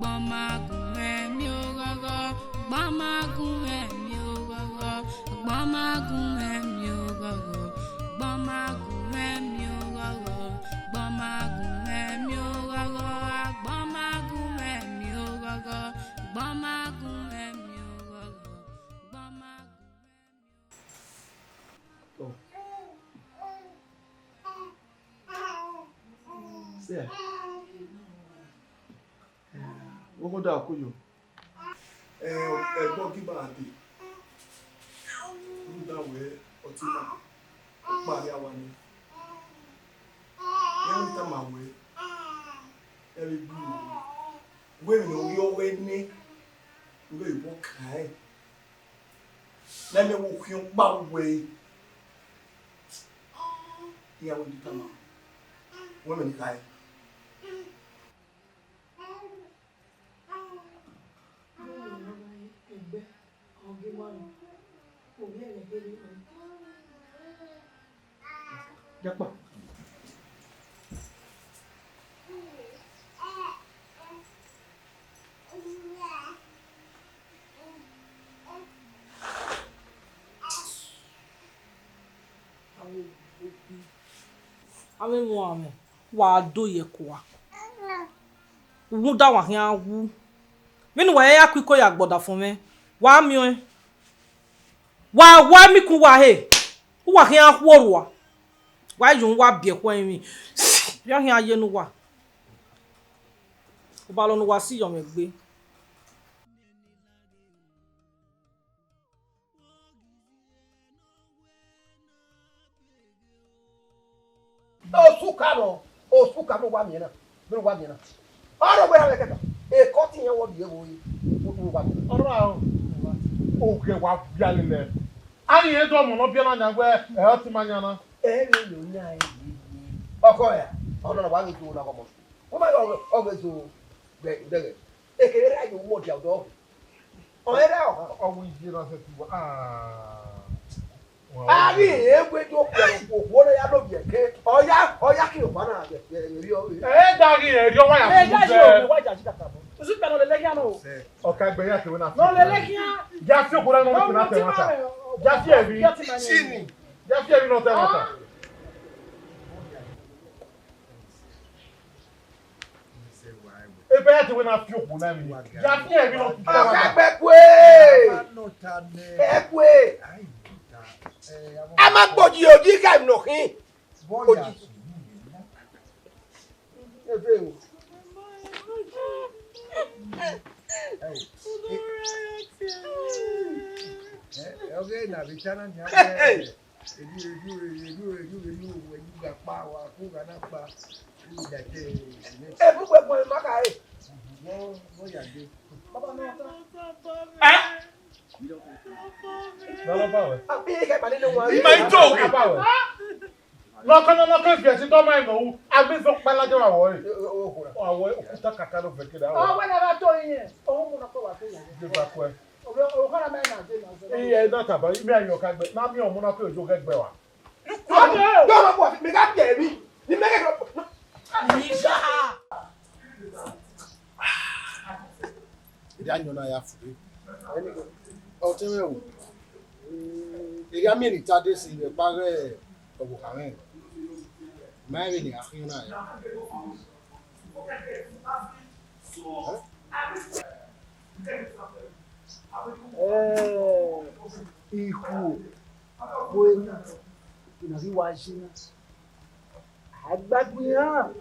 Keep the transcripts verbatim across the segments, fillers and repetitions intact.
Gbọmagun ẹmi oghọghọ, gbọmagun ẹmi oghọghọ, gbọmagun ẹmi oghọghọ, gbọmagun ẹmi oghọghọ, gbọmagun ẹmi oghọghọ, gbọmagun ẹmi oghọghọ, gbọmagun ẹmi oghọghọ, gbọmagun ẹmi. Oh. See, eh, wo da ku yo. Eh, ẹgbọ ghi ba dee. Rhunmwuda wẹẹ ọtẹn na, ọkpa ghi a wa nẹ. Iran tama wẹẹ, ẹ vbe gbe iro, wẹẹ emwi ne ọ ghi ọghọe nẹ, ne ọ vbe vbọ kan ẹn, ne a miẹn vbe okhian ọkpa vbe uwẹ ẹre. Iran wẹẹ ne I tama, wẹẹ emwi ne I khare. Dakpa. Avbe emwa mwẹ, wa do ye ẹko ua. Rhunmwuda wa khian wu. Vbene uwa ya ya ku iko ya gbe ọdafẹn mwẹ, wa miẹn ọẹn. Wa wa emikun uwa he, uwa khian khuo rua. Wa ye uhunmwu, wa biẹ ẹkhuẹ emwi, vbe ọ khian ye ne uwa. Obalọ ne uwa si yọ mwẹ egbe. Osuka nọ, osuka ne uwa miẹn na, ne uwa miẹn na. Ọ rọ wẹ ra vbe kẹta, ekọ te iran wọ rhie vbe ore, ne uwa miẹn na. Ọ rọ aro, oghẹ wa via lele. A ghi rẹn dọmọ ne ọ biẹ na yan wẹ, ẹ, ọ te ima yan na. Ẹ vbe ne ọ yan ẹre. Ọkọ ya, ọ nọ na wa ghi do na ọmọ. Wẹ ma ọ ghe zo, gbe, gbe, gbe. Ekevbe ra ye uwọdia ọdọ. Ọ i ra ọ. Ọ wẹ iye na sẹ ti wa. Ah. A ghi rẹn wẹ do kpẹ okhuo ne ya lobie ke. Ọ ya, ọ ya kiri okhuo na vbe, vbe, vbe, vbe, vbe. Ẹ da ghi rẹn rhie ọmwa ya. Ẹ, ya yo, mẹ wa jaji kaka bọ. Usu kpẹ nọ lele khian nọ. Ọ ka gbe ya kevbe na. Nọ lele khian. Ya fi okhuo na nọ na tẹ mata. Ya fi ẹvbi. Chini. Ya fi ẹvbi nọ tẹ mata. Ebe ya te wẹ na fi okhuo na emwi. Ya fi ẹvbi nọ tẹ mata. Ọka gbe kue. Ẹ kue. A ma gbọji oji ka emwi nọ khin. Oji. Ebe o. Ẹ, ọghe na vbe ta na nian. Hey, hey. Edu, edu, edu, edu, edu, edu, edu, ga kpa, wa ku gha na kpa. Edu ga te, ne. Ebu gbe gbọn ma ka re. Wọ, wọ ya de. Baba na ta. Eh? Baba ba we. Abi ke ba ni le wa. Ima ito oge. Ba we. Nọkọ nọ, nọkọ efiẹtin tọ ma nọ ru, a gbe fẹ ọkpa ladian vbe awọ re. Awọ okuta kaka nọ vẹ kere awọ. Ọ wẹ na gha to iyẹn, ọ mu na kọ wa to iyẹn. Deba kuẹ. Ọ wẹ, ọ kha na ma na de na. Iye na taba, imi ayọn ka gbe, na mi ọmọ na ke ojo ghe gbe wa. Dọmọ bọ, mi gha biẹ mi, ni mẹ ghe. Isa. Erriọ ayọn na ya fure. Ọtẹn mwẹ o. Erriọ miẹn ne I ta de si vbe ẹkpa ghẹ ọvbokhan mwẹ. Ma rẹn vbene a khian na ya. Ẹ, ikhuo, vbe ena, ena ghi wa ye na. A gbagbe iran.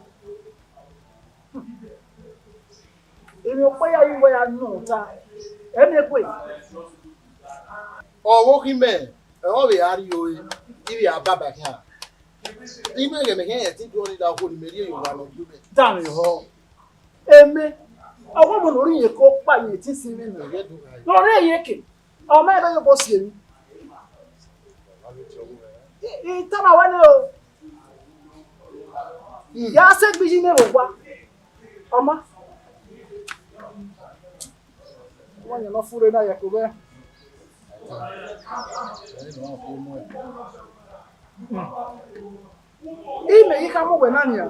Emwi ọkpa ya ye uwa ya nọ ta, ẹ miẹn egbe. Ọ vbe khin mẹ, ọ vbe a rrie ore, I vbe a baba khian. I mwẹ ghẹ mẹ khian ẹtin duọ ni la okhuo ni mẹ rhie ye owa ne ọ gie mẹ. Danmwehọ, eme, ọghe ọmọ ne ọ rhie iyeke ọkpa ye ẹtin sin mwẹ nọ. Ọ rre iyeke. Ọ ma rẹn vbe ye obọ si emwi. I, I tama wẹ nẹ o. Ya sẹ egbe yi mwẹ vbe owa. Ọ ma. Ọmọ yẹn ne ọ furre na ya kevbe. Imẹ ghi khama uwẹ na nian.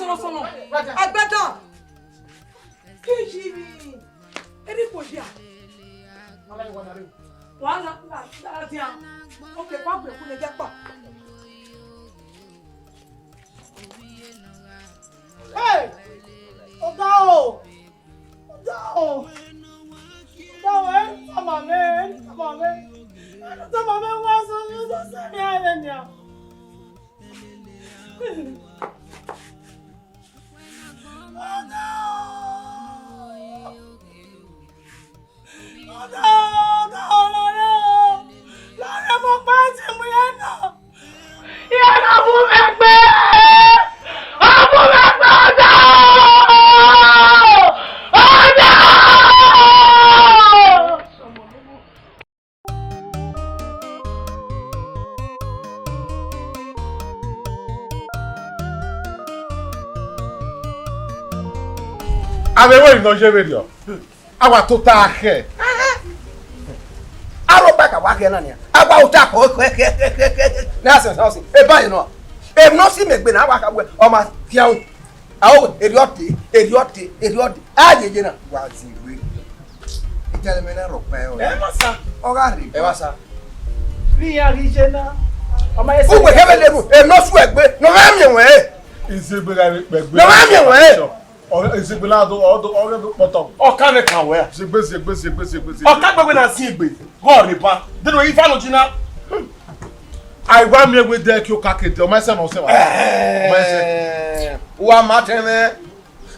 sọnọ sọnọ. Agbada. Ke yi mi. Eri ko dia. Wala la dia. Okay, kwa kwe ku ne ja pa. Hey! Ọga o! Ọga o! Ọga o, ẹ tama mwẹ, ẹ tama mwẹ. Ẹ tama mwẹ wa sọ, sọ, sọ, sẹ mwẹ ẹ nia. Ọga o! Ọga o, ọga o, lọrẹ o. Lọrẹ mo pa ẹtin mu iran na. Iran na mu mwẹ gbe. A mu mwẹ gbe, ọga o. Ọga o. Avbe ẹvbo ne ọ ye vberriọ, a wa tota khẹ. Aro gba ka wa khẹ na nia. A wa ota kọ khẹ khẹ khẹ khẹ khẹ. Na sẹ sẹ. E ba ye nọ. Emwi ne ọ si mẹ egbe na, a wa ka wẹ ọ ma khian. Ao, erriọ de, erriọ de, erriọ de. A ye ye na. Wa zin egbe. Italẹ mẹ na rhọkpa ẹre. Ẹ ma sa. Ọ gha rre. Ẹ ma sa. Vbe iran ghi ye na. Ọ ma ye sẹ. Uwẹ kẹvbe lenu, emwi ne ọ su egbe, ne ọ gha miẹn wẹ. Izegbe gha vbe kpẹ egbe. Ne ọ gha miẹn wẹ. Ọ, izegbe na do, ọ do, ọ do kpọtọ. Ọ ka vbe kan wẹ. Ziegbe, ziegbe, ziegbe, ziegbe, ziegbe. Ọ ka gbe wẹ na zin egbe. Gọ rre ba. Denu ifa no jina. A i wa miẹn wẹ dẹ ke oka ke dẹ, ọ ma sẹ ne ọ sẹ wa. Ẹhẹn. Ọ ma sẹ. Wa ma tẹ mwẹ.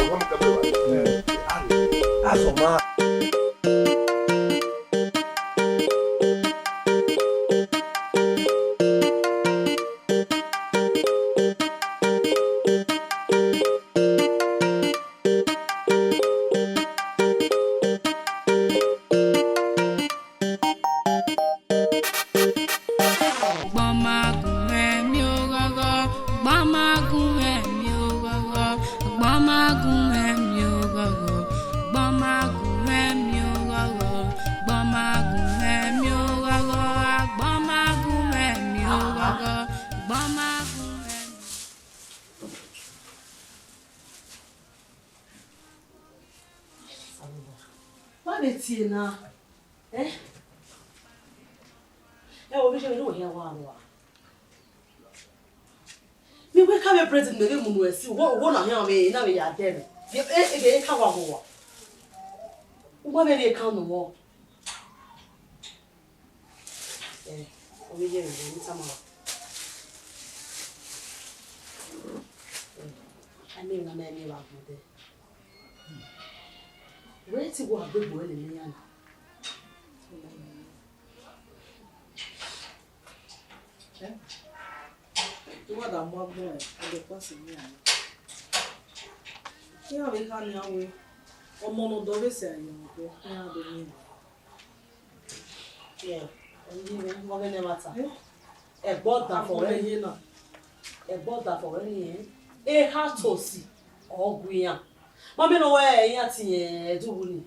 ya, wa mu kẹbẹ wa. Azọ ma. Ọgbọnmagun ẹmwẹ oghọghọ, ọgbọnmagun ẹmwẹ oghọghọ, ọgbọnmagun ẹmwẹ oghọghọ, ọgbọnmagun ẹmwẹ oghọghọ, ọgbọnmagun ẹmwẹ oghọghọ, ọgbọnmagun ẹmwẹ oghọghọ, ọgbọnmagun ẹmwẹ. Wa vbe tie na? Eh? Ẹ wo, vbe iye mwẹ ne uwẹ khian wa rua? Mi wẹ ka vbe bread ne mẹ vbe mu nuẹn si, uwọ, uwọ na khian vbe, na vbe ya dẹ mwẹ. E, e, e ka wa vbe owa. U ma vbe rhie ekan nuẹn. Eh, ovbi iye mwẹ, ne I tama ruẹ. Eh, a miẹn emwi ne a miẹn vbe agbọn odẹ. Wẹ te wa gbe egbe ruẹ ne emwi iran na. Eh? I wa da mu agbọn ẹdẹ kpasi ne iran na. Iran vbe kha nian wẹẹ, ọmọ ne ọ dọ vbe sẹ ayọn ọdọ, iran do miẹn. Yeah, ovbi iye mwẹ, vbe ọghe ne ẹmwata. Eh? Ẹgbẹ ọdafẹn ọre, ẹgbẹ ọdafẹn ọre ni, eh? Eha Tosi, ọ gu iran. Ma miẹn ne ọ wẹ iran tie ẹdẹ uwu ni.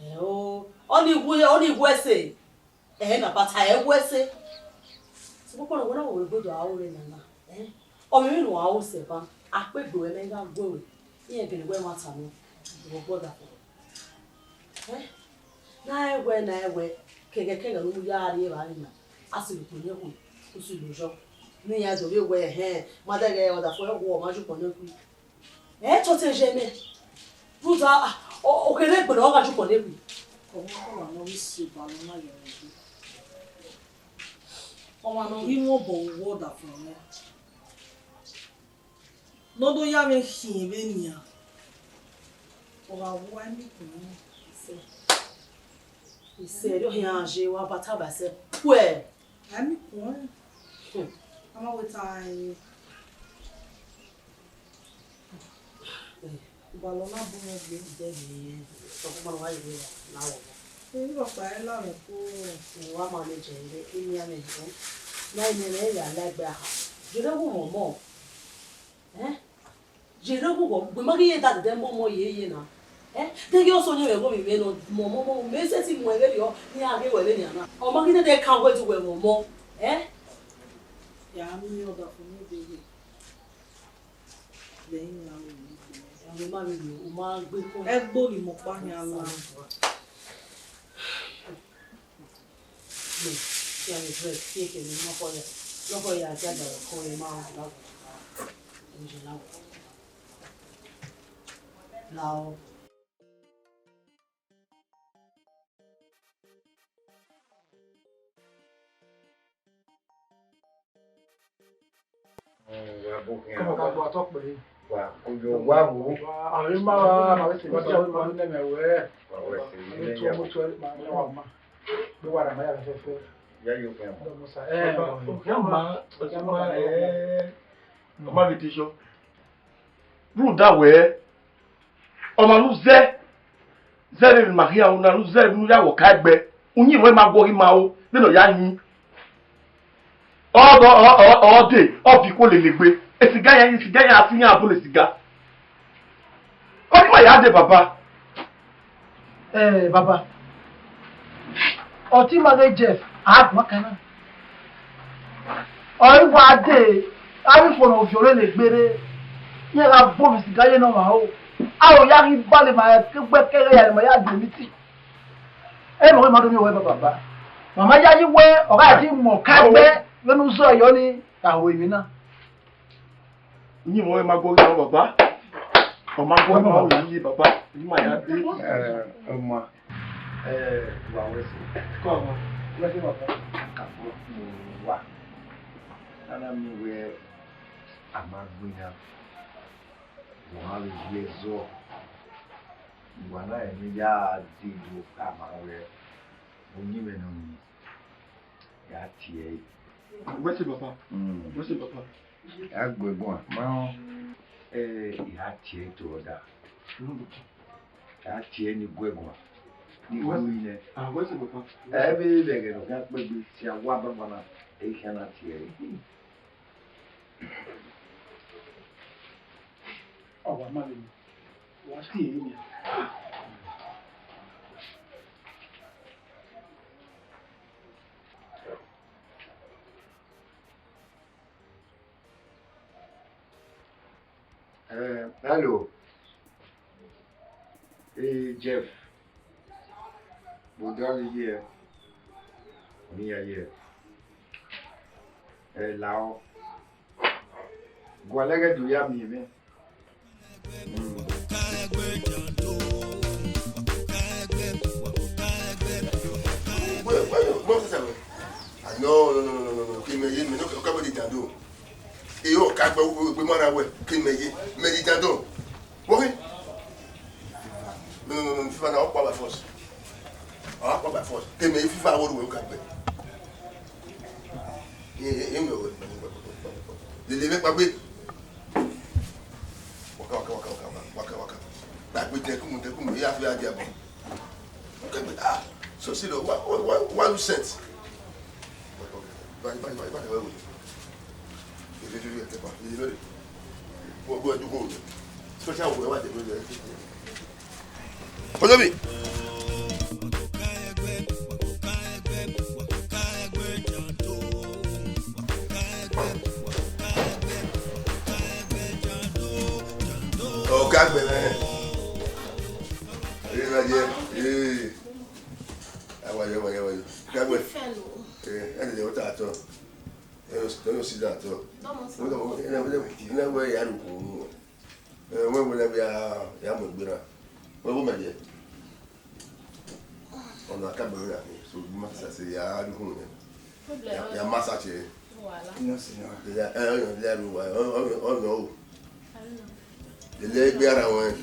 Ẹ o, ọ ni wu, ọ ni wu ẹse. Ẹhẹn na, but a wu ẹse. Sokpan ne wẹ na wẹ egbe do aro rre nana, eh? Ọ mwẹ emwi ne uwa ru sẹ ban, akpegbe ruẹ mẹ gha gu ruẹ, iran gele wẹ ẹmwata nọ, vbe ọgbọ ọdafẹn. Eh? Na rẹn wẹ, na rẹn wẹ, kẹghẹ kẹghẹ ne u ya rrie evbare na, a sẹ ukpo ne ekhu, u sẹ ilo yọ. Ne iran do vbe wẹ, ẹhẹn, ma dẹghe ọdafẹn, ọ ma ye ukpo ne ekhu. Ẹ tọtẹ ye mẹ. Rhunmwuda, ah, ọ, ọ kere egbe ne ọ gha ye ukpo ne ekhu. Ọmwa, ọmwa ne ọ ghi sẹ obalọ na ye ẹre. Ọmwa ne ọ ghi mwẹ obọ vbe ọdafẹn mwẹ. Ne ọ do ya mwẹ khian vbenian. Ọ gha wu ẹmwẹ ikun mwẹ. Isẹ, isẹ, erriọ khian ye wa bata ba sẹ. Kuẹ. Ẹmwẹ ikun mwẹ. Hmm. A ma wẹ ta ẹre. Obalọ na bu mwẹ gbe. Dẹghe, sọkuma wa ye na wọ. Ẹ, rhọkpa ẹre la mwẹ ko. Ẹ, wa ma nẹ jẹ ire, inian mwẹ, ẹ. Na inian mwẹ ya la egbe aha. Jere wu mọmọ. Ẹ? Jere wu wọ, gbe ma ghi ye da dede mọmọ ye ye na. Ẹ? Deghẹ ọsẹ ọyẹnmwẹ ẹghọ mwẹ nọ, mọmọ, mọmọ, mẹ sẹtin mu ẹre rriọ, ne iran ghe wẹ vbenian na. Ọ ma ghi dede kan wẹ te uwẹ mọmọ. Ẹ? Ya, A miẹn ọdafẹn ne ọ deghe. Vbe ẹrinmwi na vbe ne ọ deghe. Ẹmwẹ ma vbe rhie, u ma gbe kọ. Ẹgbo ni mẹ ọkpa khian la. Wait, see, I'm dressed. See, okay, no, no, for you. No, for you, I can't, I can't, I can't, I can't. Now. Kọmọ ka gba tọ kpẹre. Wa, oyo wa wo. Wa, a vbe ma wa, ma vbe sẹ, wa, ma vbe nẹ mẹ wẹ. Wa, wẹ sẹ, ma vbe tu ọmọ tuẹ, ma vbe wa ma. Vbe wa ra ma ya fẹfẹ. Ya yo fẹ ma. Dọmọ sa, ẹ, Ọba, ọ ma, ọ ma, ẹ, ọ ma vbe te yọ. Rhunmwuda wẹẹ, ọmwa ne u zẹ, zẹ vbene ima khian ru na, ne u zẹ vbene u ya vbe ọka ẹgbẹ, uyinmwẹ ma guọghọ ima o, vbene ọ ya yin. Ọ, ọ, ọ, ọ, ọ dee, ọ viọ ikhuo lele egbe. Esiga yan, esiga yan, a si iran bu ne esiga. Ọ ghi ma ya dee, baba. Eh, baba. Ọtẹn ima ghe Jeff, a guan kan na. Ọ i wa dee, avbe ifo ne ọ viọ lele egbe rre, iran gha bu mwẹ siga ye ne ọmwa ro. Aro ya ghi bale ma ke gbe ke ya ma ya dee meeting. Ẹ mọ ma do miẹn wẹ baba. Ma ma yayi wẹ, ọ gha di mu ọka ẹgbẹ, vbene u zẹ yọ ni, a ru emwi na. Uyinmwẹ ọre ma guọghọ ima, baba. Ọ ma guọghọ ima, ọ ye, baba. Ima ya dee. Eh, ọma. Eh, wa wẹ sẹ. Kọ ọmọ. Wẹ sẹ, baba. Ka fo mu wa. A na miẹn wẹ a ma gbinna. Wa ma vbe ye zọ. Wa na emwi ya dee do ka ma wẹ. Uyinmwẹ nọ ni. Ya tie ẹre. Wẹ sẹ, baba. Mm. Wẹ sẹ, baba. A gbe guan. Ma, eh, I gha tie ẹre to ọda. Mm. A tie ẹre ni gue guan. Ni gu yi nẹ. Ah, wẹ sẹ, baba. Ẹ vbe vbe ẹghẹ ne ọ khian kpegbe, si a wa banbanna, e khian na tie ẹre. Ọ wa ma vbe nẹ. Wa si ẹre nian. Eh, hello. Eh, Jeff. Vbe odẹ ghi ye, ọ ni ya ye. Eh, lahọ. Gualọ ẹghẹ do ya miẹn mwẹ. Wẹ, wẹ, wẹ, wẹ, wẹ, wẹ. Ah, no, no, no, no, no, no, no. Ke mẹ ye, mẹ ne ọ ka wẹ di jando. E yo ka gbe, gbe ma ra wẹ, ke mẹ ye, mẹ di jando. Wẹ. No, no, no, no, FIFA na, ọ kpa by force. Ọ kpa by force. Ke mẹ ye FIFA wo ru wẹ ka gbe. E, e, e, mẹ wẹ. Lele mẹ kpagbe. Waka, waka, waka, waka, waka, waka. Kpagbe, tẹkun, tẹkun, ya fi adi abo. Okay, but, ah, so, see, why, why, why, why you sent? Bye, bye, bye, bye, bye. If you, if you, if you, if you, go, go and do go. Special way, what they do there. Follow me. Ọka gbẹmẹ. Ẹ na jẹ. Ee. Awayo, awayo, awayo. Ọka gbẹ. Ee, ẹ lele wata atọ. Ẹ yo, ẹ yo si da atọ. Wọ́n lọ, ẹ na, ẹ na, ẹ na wẹ ya ru kùn ún. Ẹ, wọ́n wẹ na ya, ya mọ egbe na. Wọ́n wọ mẹ jẹ. Ọna ka bẹrẹ na ni, so ma sa se ya ru kùn ún. Ya, ya ma sa che. Ino si no. Ya, eh, oh, ya ru wa, oh, oh, oh, no. Ele egbe ara wọn.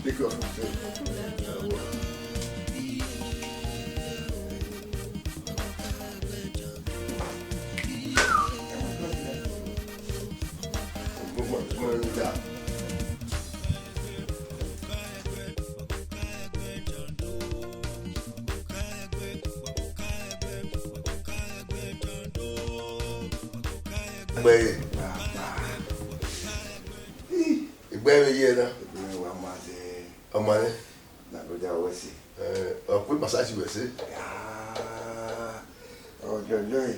Take your food, sir. Gbogbo ọmọ ẹni dá. Ẹgbẹ́ yìí. Ẹgbẹ́ mi yẹ na. Ẹgbẹ́ mi wà máa ṣe. Ọmọ rẹ. Làbújá wẹ̀ sí. Ẹ, ọ̀pẹ màsáàjì wẹ̀ sí. Ọjọ́ ọjọ́ yìí.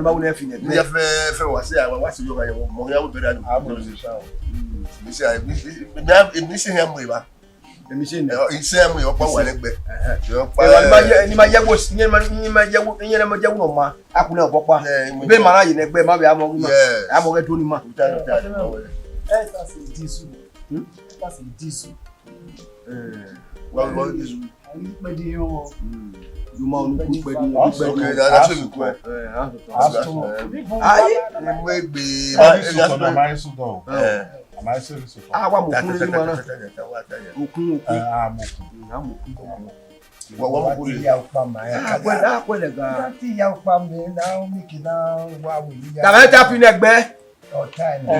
ni ma wu ne fi nẹ. Ni ya fẹ fẹ wa se, wa wa se yo ka yo mo ya wo bẹrẹ ni. A mo se sa. Mi se, mi se, mi se ya mu eva. Emi se nẹ. Ise mu yo pa wa lẹgbẹ. Yo pa. Eva ni ma ye, ni ma ye wo, ni ma, ni ma ye wo, ni ma ye wo no ma. A ku nẹ ọkpọkpa. Be ma na ye nẹgbẹ, ma vbe a mọ ghi ma. A mọ ghẹ do ni ma. Uta, uta. Ẹ ta sẹ Jesu. Hmm? Ẹ ta sẹ Jesu. Eh, wa, wa, Jesu. Ayi pẹdi yọ. Hmm. Juma onu ku pẹdi yọ. Okay, that, that's what we call. Eh, that's what we call. Ayi, emegbe. Ayi, sukọ na, ma sukọ. Eh. Ma sukọ. Ah, wa mo kun ni ma na. Okun, okun. Eh, ah, mo kun. Hmm, ah, mo kun. Wa, wa mo kun. Wa ti ya ukpa ma ya. Ah, kwẹ, ah, kwẹ lẹ ga. Wa ti ya ukpa mẹ na, o mi kina wa wi ya. Tàbí ẹ ta fi nẹ gbẹ. Ọta ẹnẹ.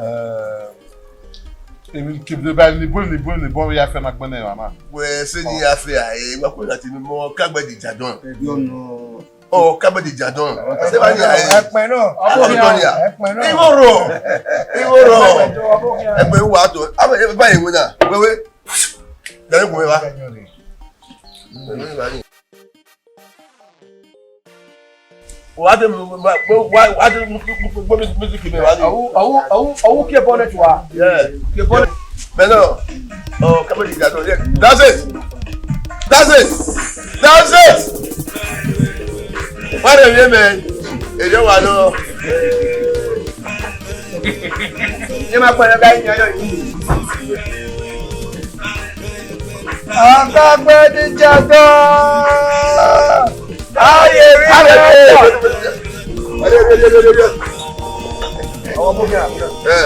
Eh, èmi kì í bá ní bó ní bó ní bó ya fẹ́ máa gbọ́n náà wà máa. Wẹ ṣé ní afẹ́ àyè wa kó láti mọ kágbẹ́ di jàdán. Yọnu. Ọ kágbẹ́ di jàdán. Ṣé bá ní àyè? Ẹpẹ náà. Àwọn ọ̀dọ́ ni à. Ẹpẹ náà. Ìwọ rọ. Ìwọ rọ. Ẹpẹ wà tó. Àwọn ẹpẹ báyìí wọ náà. Wẹ́wẹ́. Dàbí kò wẹ́ wa. Dàbí kò wẹ́ wa ni. Wa de, wa, wa de, music me wa de. Ọwọ, ọwọ, ọwọ, ọwọ ke bonnet wa. Yeah. Ke bonnet. Bẹ́ẹ̀ náà, ọ, kábẹ́ẹ̀dì ìjà tó yẹ. That's it. That's it. That's it. Wọ́n lè rí ẹ̀mẹ́. Èdè wà lọ. Ẹ máa pẹ̀lú ọgá yín ayọ̀ yìí. Ọ̀gágbé ní jàgbọ́. Ayé rí rẹ̀. Àwọn ọmọ mi àbúrò. Ẹ.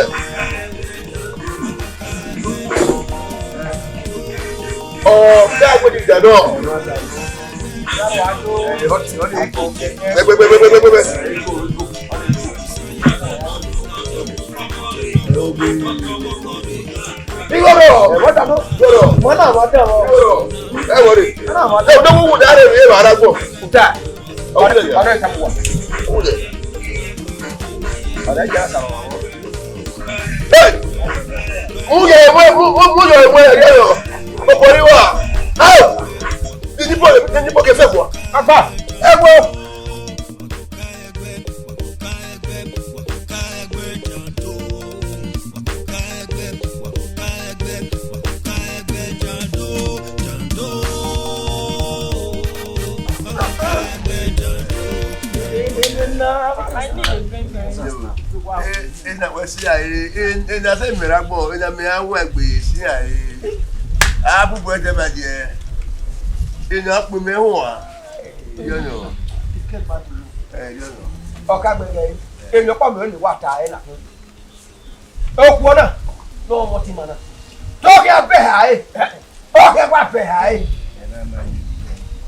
Ọ, bí a gbé ní ìjà náà. Ẹgbẹgbẹgbẹgbẹgbẹ. Igoro, ẹwọ dano. Igoro, mọ na ma dẹ wọn. Igoro, ẹ wọle. Ẹ na ma dẹ. Ẹ wọle, ẹ wọle, ẹ wọle. Uta. Ọwọle ya. Ọdọ ita kuwa. Ọwọle. Ọdọ ya sa. Hey! Mu yẹ ẹwẹ, mu, mu, mu yẹ ẹwẹ, ẹyẹ yọ. Ọkọ ni wa. Hey! Ni, ni bọ, ni, ni bọ kẹfẹ kuwa. Agba. Ẹ wọ. Ena wẹ si ae, ena sẹ mẹ ra gbọ, ena mẹ ra wẹ gbe si ae. A bu bu ẹdẹ ma jẹ. Ena kpe mẹ hua. Yọ nọ. Ẹ, yọ nọ. Ọka gbẹgẹ, emwi ọkpa mẹ ni wa ta ẹre na. Okuo na, ne ọ mọ ọtẹn ima na. Te ọ khian bẹhae, ọ khian wa bẹhae.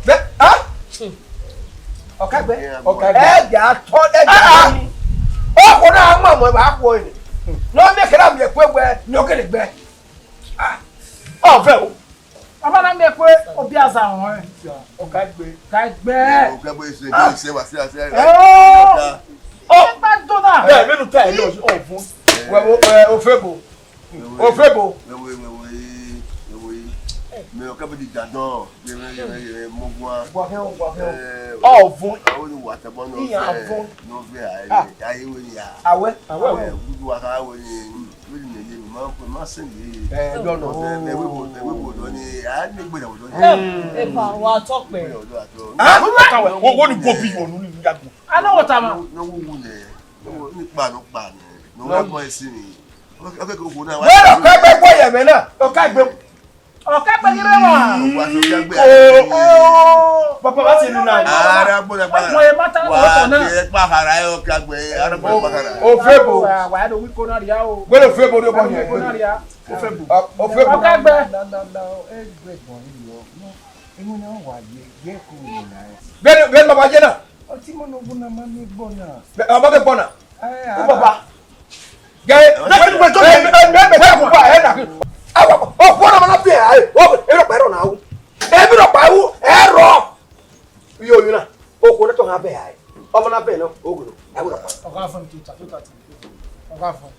Bẹ, a? Ọka gbẹ, ọka gbẹ. Ẹ jà tọ, ẹ jà tọ. Okuo na, a ma mọ ẹvbo akhuọ ẹre. Ne ọ miẹn kẹrẹ miẹn kue wẹ, ne ọ gele gbẹ. Ah, ọ vẹ o. Ọmọ na miẹn kue, obiaza họn ẹn. Ọka gbẹ. Ka gbẹ. Ọka gbẹ, ise, ise, wa, se, se. Ẹ o. Ọ. Ẹ gba do na. Ẹ, mẹnu ta ẹ yọ, ọ vọn. Wẹ, wẹ, wẹ, ofebo. Ofebo. Wẹ, wẹ, wẹ, wẹ, wẹ. Mẹ ọka bẹ di dandan. Yẹmẹ, yẹmẹ, yẹmẹ, mo gua. Gua kẹ o, gua kẹ o. Ẹ, ọ vọn. Àwọn ni wà tẹbọ náà. Ìyá vọn. Náà fẹ àyè, àyè wẹ ni ya. Àwẹ. Àwẹ. Ẹ, gbogbo wa ká wẹ ni. Wẹ ni yẹ, ma, ma sẹ ni. Ẹ, dọnọ. Ẹ, ẹ, wẹ bo, ẹ, wẹ bo dọ ni. A ni gbẹdẹ bo dọ ni. Ẹ, ẹ pa wa tọ pẹ. Gbẹdẹ bo dọ atọ. Ah, wo, wo ni gobi yọ nu ni ya gun. A na wọ ta ma. No wu wu nẹ. No wu ni pa no pa nẹ. No wa gbọn esi ni. Ọkẹ ko na wa. Wẹ lọ kẹ gbẹ gbọ yẹ mẹ na. Ọka gbẹ. Ọka gbẹ ni rẹ wa. Wa so kẹ gbẹ. Oh, oh. Papa wa ti nu na. Ara gbọ na pa. Mo ye mata wa to na. Wa kẹ pa hara yo kẹ gbẹ. Ara gbọ pa hara. O fe bo. Wa, wa do wi ko na ria o. Wẹ lọ fe bo ni o bọ yẹn. Ko na ria. O fe bo. O fe bo. Ọka gbẹ. La, la, la, egbe gbọn yi yo. Emu na wa ye, ye ku ni na. Bẹ́ẹ̀ ni, bẹ́ẹ̀ ni bàbá jẹ́ náà. Ọtí mọ́ náà gbọ́n náà máa ní gbọ́n náà. Bẹ́ẹ̀, ọmọ kẹ́ gbọ́n náà. Ẹ, ó bàbá. Gẹ, ẹ, ẹ, ẹ, ẹ, ẹ, ẹ, ẹ, ẹ, ẹ, ẹ, ẹ, ẹ, ẹ, ọkọ ọ̀nà máa fi ẹ̀ ẹ, ó, ẹ, ẹ, ẹ, ẹ, ẹ, ẹ, ẹ, ẹ, rọ. Iye oyún náà, okùn náà tó hàn bẹ́ẹ̀ ẹ. Ọmọ náà bẹ́ẹ̀ náà, ó gbọ́dọ̀, ẹ gbọ́dọ̀ pa. Ọ̀gá fún mi tó ta, tó ta tì mí. Ọ̀gá fún.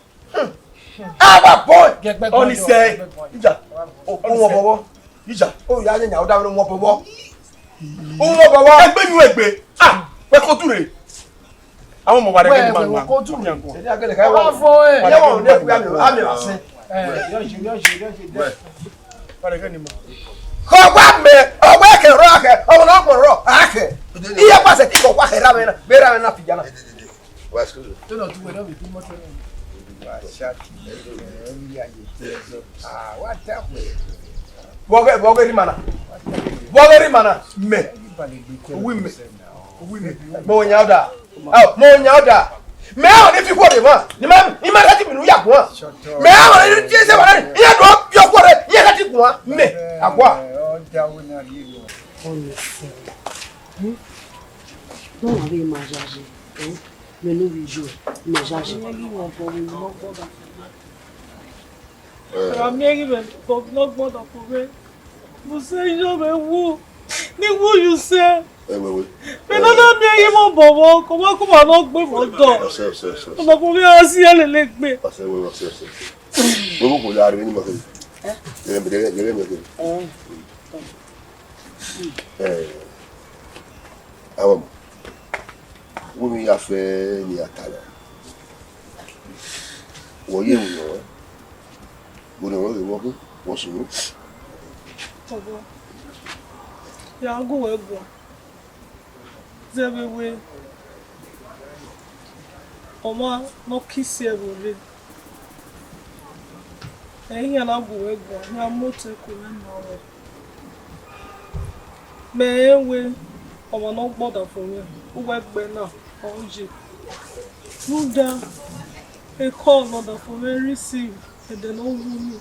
Our boy. Gẹgbẹ gbọdọ, Ọnisẹ. Gẹgbẹ gbọdọ. Ìjà. Okùn wọn bọ̀wọ̀. Ìjà. Ó yà á yẹn yà ó dáwọ́ wọn bọ̀wọ̀. Ó wọn bọ̀wọ̀. Ẹgbẹ́ yín ẹgbẹ́. Ah, wẹ́ kó dùn rè. Àwọn ọmọ wa rẹ̀ kẹ́ ni màá wẹ̀, wẹ̀, wẹ̀, kó dùn rè. Ṣé ní agẹ́lẹ̀ ká wọ́n? Wọ́n fọ ẹ̀. Yẹ́wọ̀n ò ní ẹ̀kú àmì, àmì àṣẹ. Ẹ, yọ ṣe, yọ ṣe, yọ ṣe, yọ ṣe. Wẹ̀. Wọ́n rẹ̀ kẹ́ ni mọ̀. Kò wá mẹ́, ọwọ́ ẹ̀kẹ́ rọ àkẹ́, ọmọ náà mọ̀ rọ àkẹ́. Iye pàṣẹ tí kò wá kẹ́ ra mẹ́ náà, bẹ́ẹ̀ ra mẹ́ náà fìjà náà. Wá school. Tó lọ tún wẹ̀ náà, bí mọ́tò náà. Vbọghe, vbọghe rhie ima na. Vbọghe rhie ima na. Mẹ. Uwu imẹ. Uwu imẹ. Mẹ ọ yan ọda. Ao, mẹ ọ yan ọda. Mẹ ọ ni fi ikhuo rre emwa. Ni ma, ni ma khati minu ya guan. Mẹ ọ ni fi ese ba na. Iran do yo ikhuo rre. Iran khati guan. Mẹ. Agua. Ọnẹsẹ. Hmm? Nọ ma vbe ma yayi, eh? Mẹ ne ovbi yo, mẹ yayi. Ra miẹn ghi vbe ne ọ gbọdọ fo vbe. Mu sẹ yọ vbe wu. Ni wu yu sẹ. Ẹ wẹ wẹ. Mẹ na na miẹn ghi vbe obọ vbọ, kọmọkọmọ ne ọ gbe vbe ọdọ. Ọsẹ, ọsẹ, ọsẹ, ọsẹ. Ọmọ ko vbe a si ẹlẹlẹ gbe. Ọsẹ, wẹ, wẹ, ọsẹ, ọsẹ. Wẹ, wẹ, kò ya rre ni ma kẹ. Ẹ? Gẹrẹ, gẹrẹ, gẹrẹ, gẹrẹ. Ẹ. Ẹ, awọ mọ, wẹ mi ya fẹ ne a ta na. Wọ ye emwi nọ wẹ, vbene wẹ ghe vbọ khin, wọ sunu. Ọbọ, ya gu wẹ guan. Zẹ vbe wẹ, ọmwa ne ọ ke isi ẹvbo rre, ẹ i hia na gu wẹ guan, hia mu otọ ẹko mwẹ ma wẹ. Mẹ rẹn wẹ ọmwa ne ọ gbe ọdafẹn mwẹ, uwu ẹgbẹ na ọ ye. Rhunmwuda ekọ ne ọdafẹn mwẹ receive ẹdẹ ne ọ wu nii,